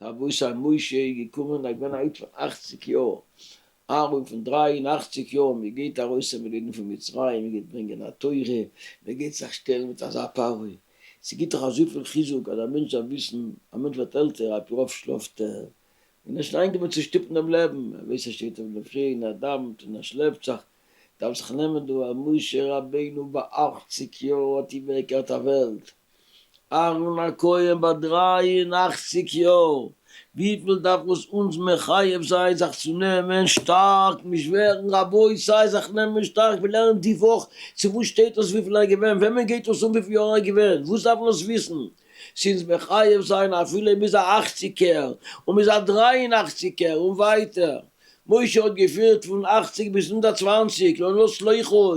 רבותי משה איז געקומען ער איז געווען א איד פון אכציג יאר, אהרן פון 83 יאר, מען גייט ארויס נעמען די אידן פון מצרים, מען גייט ברענגען א תורה, מען גייט זיך שטעלן מיט אזא פרעה, ס'גיט דאך אזויפיל חיזוק אז א מענטש דארף וויסן, א מענטש ווערט עלטער על פי רוב שלאפט ער, און ער איז שוין איינגעוואוינט צו שטופן דעם לעבן, ער ווייסט ער שטייט אויף אינדערפרי און ער דאווענט און ער שלעפט זיך, דארף זיך נעמען דא אז משה רבינו ביי אכציג יאר האט איבערגעקערט א וועלט, אהרן הכהן ביי 83 יאר, וויפיל דארף עס אונז מחייב זיין זיך צו נעמען שטארק, נישט ווערן רבותי זיך נעמען שטארק, מיר לערנען די וואך צו וואס שטייט דאס וויפיל ער איז געווען, וועמען גייט עס אן וויפיל יאר ער איז געווען, וואס דארף מען עס וויסן, ס'אונז מחייב זיין אפילו מ'איז א אכציגער און מ'איז א דריי און אכציגער און ווייטער, משה האט געפירט פון אכציג ביז 120, לא נס לחו,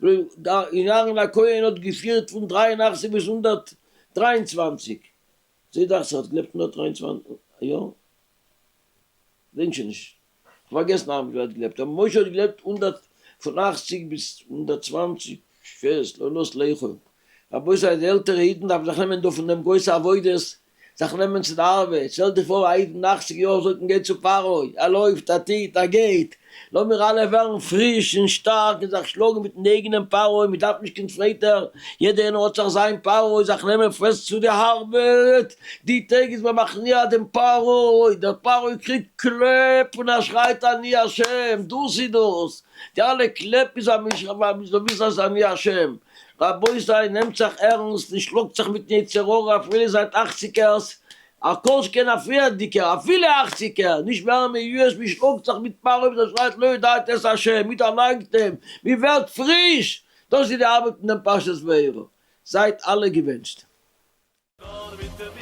און אהרן הכהן האט געפירט פון 83 ביז 123, אזוי דאכט זיך האט געלעבט 123 יאר? געדענק שוין נישט, כ'האב פארגעסן אהרן ווי האט געלעבט, אבער משה האט געלעבט הונדערט פון אכציג ביז 120 פעסט, לא נס לחו. רבותי די עלטערע אידן דארפן זיך נעמען דא פון דעם גרויסע עבודות, זיך נעמען צו די ארבעט, שטעל דיך פאר א איד אין אכציג יאר זאגט מען גיי צו פרעה, ער לויפט, ער טוט, ער גייט, לאמיר אלע ווערן פריש און שטארק און זיך שלאגן מיטן אייגענעם פרעה, מען דארף נישט קיין צווייטער, יעדער איינער האט זיך זיין פרעה, זיך נעמען פעסט צו די ארבעט, די טעג איז מען מכניע דעם פרעה, דער פרעה קריגט קלעפ און ער שרייט אני השם, דאס איז דאס, די אלע קלעפ איז א מען זאל וויסן אז אני השם, רבותי נעמט זיך ערנסט און שלאגט זיך מיטן יצר הרע אפילו זייט אכציגערס, א כל שכן א פריערדיגער, אפילו אכציגער, נישט ווערן מיואש, מען שלאגט זיך מיט פרעה וואס ער שרייט לא ידעת את השם, מען דערלאנגט אים, מען ווערט פריש, דאס איז די ארבעט פון דעם פרשת וארא, זייט אלע געוואונטשט. נאר מיט דעם.